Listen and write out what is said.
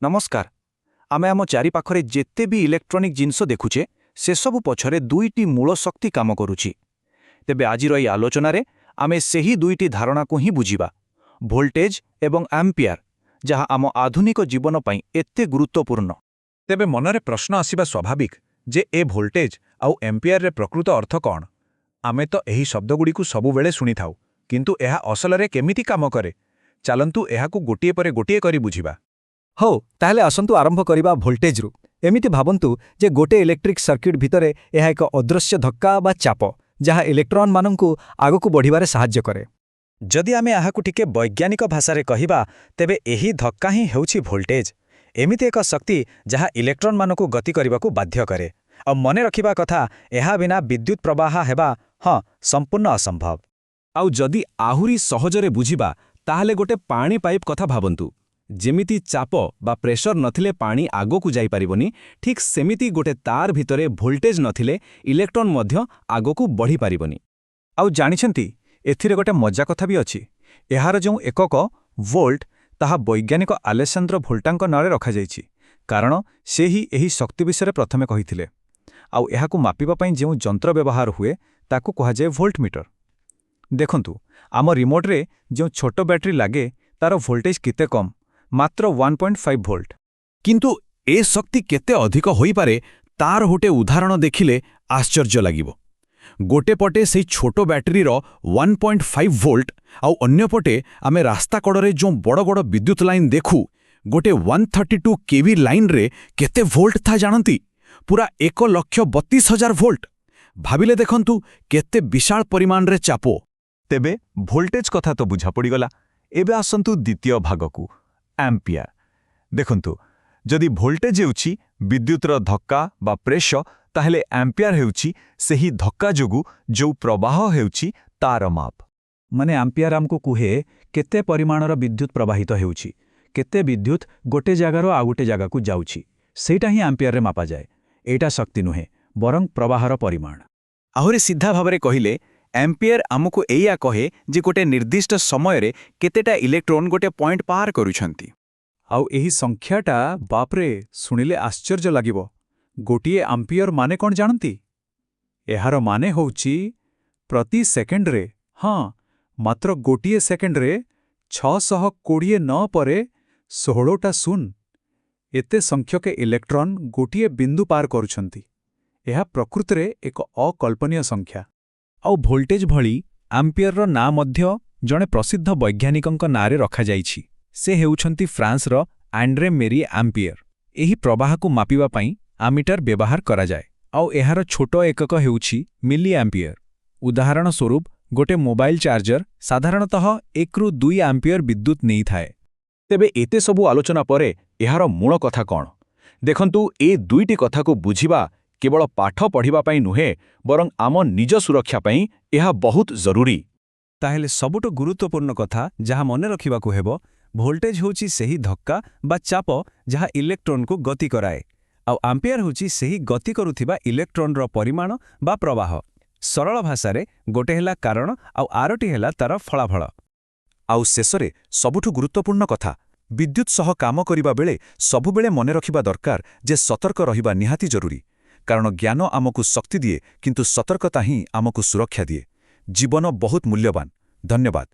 ନମସ୍କାର। ଆମେ ଆମ ଚାରିପାଖରେ ଯେତେ ବି ଇଲେକ୍ଟ୍ରୋନିକ୍ ଜିନିଷ ଦେଖୁଛେ, ସେସବୁ ପଛରେ ଦୁଇଟି ମୂଳ ଶକ୍ତି କାମ କରୁଛି। ତେବେ ଆଜିର ଏହି ଆଲୋଚନାରେ ଆମେ ସେହି ଦୁଇଟି ଧାରଣାକୁ ହିଁ ବୁଝିବା, ଭୋଲ୍ଟେଜ୍ ଏବଂ ଆମ୍ପିୟାର, ଯାହା ଆମ ଆଧୁନିକ ଜୀବନ ପାଇଁ ଏତେ ଗୁରୁତ୍ୱପୂର୍ଣ୍ଣ। ତେବେ ମନରେ ପ୍ରଶ୍ନ ଆସିବା ସ୍ୱାଭାବିକ ଯେ ଏ ଭୋଲ୍ଟେଜ୍ ଆଉ ଏମ୍ପିୟରରେ ପ୍ରକୃତ ଅର୍ଥ କ'ଣ? ଆମେ ତ ଏହି ଶବ୍ଦଗୁଡ଼ିକୁ ସବୁବେଳେ ଶୁଣିଥାଉ, କିନ୍ତୁ ଏହା ଅସଲରେ କେମିତି କାମ କରେ? ଚାଲନ୍ତୁ, ଏହାକୁ ଗୋଟିଏ ପରେ ଗୋଟିଏ କରି ବୁଝିବା। ହଉ, ତାହେଲେ ଆସନ୍ତୁ ଆରମ୍ଭ କରିବା ଭୋଲ୍ଟେଜ୍ରୁ। ଏମିତି ଭାବନ୍ତୁ ଯେ ଗୋଟେ ଇଲେକ୍ଟ୍ରିକ୍ ସର୍କିଟ୍ ଭିତରେ ଏହା ଏକ ଅଦୃଶ୍ୟ ଧକ୍କା ବା ଚାପ, ଯାହା ଇଲେକ୍ଟ୍ରନ୍ମାନଙ୍କୁ ଆଗକୁ ବଢ଼ିବାରେ ସାହାଯ୍ୟ କରେ। ଯଦି ଆମେ ଏହାକୁ ଟିକେ ବୈଜ୍ଞାନିକ ଭାଷାରେ କହିବା, ତେବେ ଏହି ଧକ୍କା ହିଁ ହେଉଛି ଭୋଲ୍ଟେଜ୍, ଏମିତି ଏକ ଶକ୍ତି ଯାହା ଇଲେକ୍ଟ୍ରନ୍ମାନଙ୍କୁ ଗତି କରିବାକୁ ବାଧ୍ୟ କରେ। ଆଉ ମନେ ରଖିବା କଥା, ଏହା ବିନା ବିଦ୍ୟୁତ୍ ପ୍ରବାହ ହେବା, ହଁ, ସମ୍ପୂର୍ଣ୍ଣ ଅସମ୍ଭବ। ଆଉ ଯଦି ଆହୁରି ସହଜରେ ବୁଝିବା, ତାହେଲେ ଗୋଟେ ପାଣି ପାଇପ୍ କଥା ଭାବନ୍ତୁ। ଯେମିତି ଚାପ ବା ପ୍ରେସର ନଥିଲେ ପାଣି ଆଗକୁ ଯାଇପାରିବନି, ଠିକ୍ ସେମିତି ଗୋଟେ ତାର ଭିତରେ ଭୋଲ୍ଟେଜ୍ ନଥିଲେ ଇଲେକ୍ଟ୍ରନ୍ ମଧ୍ୟ ଆଗକୁ ବଢ଼ିପାରିବନି। ଆଉ ଜାଣିଛନ୍ତି, ଏଥିରେ ଗୋଟେ ମଜା କଥା ବି ଅଛି। ଏହାର ଯେଉଁ ଏକକ ଭୋଲ୍ଟ, ତାହା ବୈଜ୍ଞାନିକ ଆଲେସାନ୍ଦ୍ର ଭୋଲ୍ଟାଙ୍କ ନାଁରେ ରଖାଯାଇଛି, କାରଣ ସେ ହିଁ ଏହି ଶକ୍ତି ବିଷୟରେ ପ୍ରଥମେ କହିଥିଲେ। ଆଉ ଏହାକୁ ମାପିବା ପାଇଁ ଯେଉଁ ଯନ୍ତ୍ର ବ୍ୟବହାର ହୁଏ, ତାକୁ କୁହାଯାଏ ଭୋଲ୍ଟ ମିଟର। ଦେଖନ୍ତୁ, ଆମ ରିମୋଟ୍ରେ ଯେଉଁ ଛୋଟ ବ୍ୟାଟେରୀ ଲାଗେ, ତାର ଭୋଲ୍ଟେଜ୍ କେତେ କମ୍, ମାତ୍ର 1.5 ଭୋଲ୍ଟ। କିନ୍ତୁ ଏ ଶକ୍ତି କେତେ ଅଧିକ ହୋଇପାରେ, ତାର ଗୋଟେ ଉଦାହରଣ ଦେଖିଲେ ଆଶ୍ଚର୍ଯ୍ୟ ଲାଗିବ। ଗୋଟେ ପଟେ ସେଇ ଛୋଟ ବ୍ୟାଟେରୀର 1.5 ଭୋଲ୍ଟ, ଆଉ ଅନ୍ୟପଟେ ଆମେ ରାସ୍ତା କଡ଼ରେ ଯେଉଁ ବଡ଼ ବଡ଼ ବିଦ୍ୟୁତ୍ ଲାଇନ୍ ଦେଖୁ, ଗୋଟେ 132 କେଭି ଲାଇନ୍ରେ କେତେ ଭୋଲ୍ଟ ଥାଏ ଜାଣନ୍ତି? ପୁରା 1,32,000 ଭୋଲ୍ଟ। ଭାବିଲେ ଦେଖନ୍ତୁ, କେତେ ବିଶାଳ ପରିମାଣରେ ଚାପ! ତେବେ ଭୋଲ୍ଟେଜ୍ କଥା ତ ବୁଝାପଡ଼ିଗଲା। ଏବେ ଆସନ୍ତୁ ଦ୍ୱିତୀୟ ଭାଗକୁ, ଆମ୍ପିୟାର। ଦେଖନ୍ତୁ, ଯଦି ଭୋଲ୍ଟେଜ୍ ହେଉଛି ବିଦ୍ୟୁତର ଧକ୍କା ବା ପ୍ରେସର, ତାହେଲେ ଆମ୍ପିୟାର ହେଉଛି ସେହି ଧକ୍କା ଯୋଗୁଁ ଯେଉଁ ପ୍ରବାହ ହେଉଛି, ତାର ମାପ। ମାନେ ଆମ୍ପିୟାର ଆମକୁ କୁହେ କେତେ ପରିମାଣର ବିଦ୍ୟୁତ୍ ପ୍ରବାହିତ ହେଉଛି, କେତେ ବିଦ୍ୟୁତ୍ ଗୋଟେ ଜାଗାରୁ ଆଉ ଗୋଟେ ଜାଗାକୁ ଯାଉଛି। ସେଇଟା ହିଁ ଆମ୍ପିୟାରରେ ମାପାଯାଏ। ଏଇଟା ଶକ୍ତି ନୁହେଁ, ବରଂ ପ୍ରବାହର ପରିମାଣ। ଆହୁରି ସିଧା ଭାବରେ କହିଲେ, ଆମ୍ପିୟର ଆମକୁ ଏଇଆ କହେ ଯେ ଗୋଟେ ନିର୍ଦ୍ଦିଷ୍ଟ ସମୟରେ କେତେଟା ଇଲେକ୍ଟ୍ରୋନ୍ ଗୋଟେ ପଏଣ୍ଟ ପାର କରୁଛନ୍ତି। ଆଉ ଏହି ସଂଖ୍ୟାଟା, ବାପରେ, ଶୁଣିଲେ ଆଶ୍ଚର୍ଯ୍ୟ ଲାଗିବ। ଗୋଟିଏ ଆମ୍ପିୟର ମାନେ କ'ଣ ଜାଣନ୍ତି? ଏହାର ମାନେ ହେଉଛି ପ୍ରତି ସେକେଣ୍ଡରେ, ହଁ, ମାତ୍ର ଗୋଟିଏ ସେକେଣ୍ଡରେ 620 ନଅ ପରେ 16ଟା ଶୂନ, ଏତେ ସଂଖ୍ୟକ ଇଲେକ୍ଟ୍ରନ୍ ଗୋଟିଏ ବିନ୍ଦୁ ପାର କରୁଛନ୍ତି। ଏହା ପ୍ରକୃତରେ ଏକ ଅକଳ୍ପନୀୟ ସଂଖ୍ୟା। ଆଉ ଭୋଲ୍ଟେଜ୍ ଭଳି ଆମ୍ପିୟରର ନାଁ ମଧ୍ୟ ଜଣେ ପ୍ରସିଦ୍ଧ ବୈଜ୍ଞାନିକଙ୍କ ନାଁରେ ରଖାଯାଇଛି। ସେ ହେଉଛନ୍ତି ଫ୍ରାନ୍ସର ଆଣ୍ଡ୍ରେ ମେରି ଆମ୍ପିୟର। ଏହି ପ୍ରବାହକୁ ମାପିବା ପାଇଁ ଆମିଟର ବ୍ୟବହାର କରାଯାଏ, ଆଉ ଏହାର ଛୋଟ ଏକକ ହେଉଛି ମିଲି ଆମ୍ପିୟର। ଉଦାହରଣ ସ୍ୱରୂପ, ଗୋଟେ ମୋବାଇଲ ଚାର୍ଜର ସାଧାରଣତଃ 1ରୁ 2 ଆମ୍ପିୟର ବିଦ୍ୟୁତ୍ ନେଇଥାଏ। ତେବେ ଏତେ ସବୁ ଆଲୋଚନା ପରେ ଏହାର ମୂଳ କଥା କ'ଣ? ଦେଖନ୍ତୁ, ଏ ଦୁଇଟି କଥାକୁ ବୁଝିବା କେବଳ ପାଠ ପଢ଼ିବା ପାଇଁ ନୁହେଁ, ବରଂ ଆମ ନିଜ ସୁରକ୍ଷା ପାଇଁ ଏହା ବହୁତ ଜରୁରୀ। ତାହେଲେ ସବୁଠୁ ଗୁରୁତ୍ୱପୂର୍ଣ୍ଣ କଥା ଯାହା ମନେ ରଖିବାକୁ ହେବ, ଭୋଲ୍ଟେଜ୍ ହେଉଛି ସେହି ଧକ୍କା ବା ଚାପ ଯାହା ଇଲେକ୍ଟ୍ରୋନ୍କୁ ଗତି କରାଏ, ଆଉ ଆମ୍ପିୟର ହେଉଛି ସେହି ଗତି କରୁଥିବା ଇଲେକ୍ଟ୍ରୋନ୍ର ପରିମାଣ ବା ପ୍ରବାହ। ସରଳ ଭାଷାରେ, ଗୋଟେ ହେଲା କାରଣ ଆଉ ଆରଟି ହେଲା ତାର ଫଳାଫଳ। ଆଉ ଶେଷରେ ସବୁଠୁ ଗୁରୁତ୍ୱପୂର୍ଣ୍ଣ କଥା, ବିଦ୍ୟୁତ୍ ସହ କାମ କରିବା ବେଳେ ସବୁବେଳେ ମନେ ରଖିବା ଦରକାର ଯେ ସତର୍କ ରହିବା ନିହାତି ଜରୁରୀ, କାରଣ ଜ୍ଞାନ ଆମକୁ ଶକ୍ତି ଦିଏ, କିନ୍ତୁ ସତର୍କତା ହିଁ ଆମକୁ ସୁରକ୍ଷା ଦିଏ। ଜୀବନ ବହୁତ ମୂଲ୍ୟବାନ। ଧନ୍ୟବାଦ।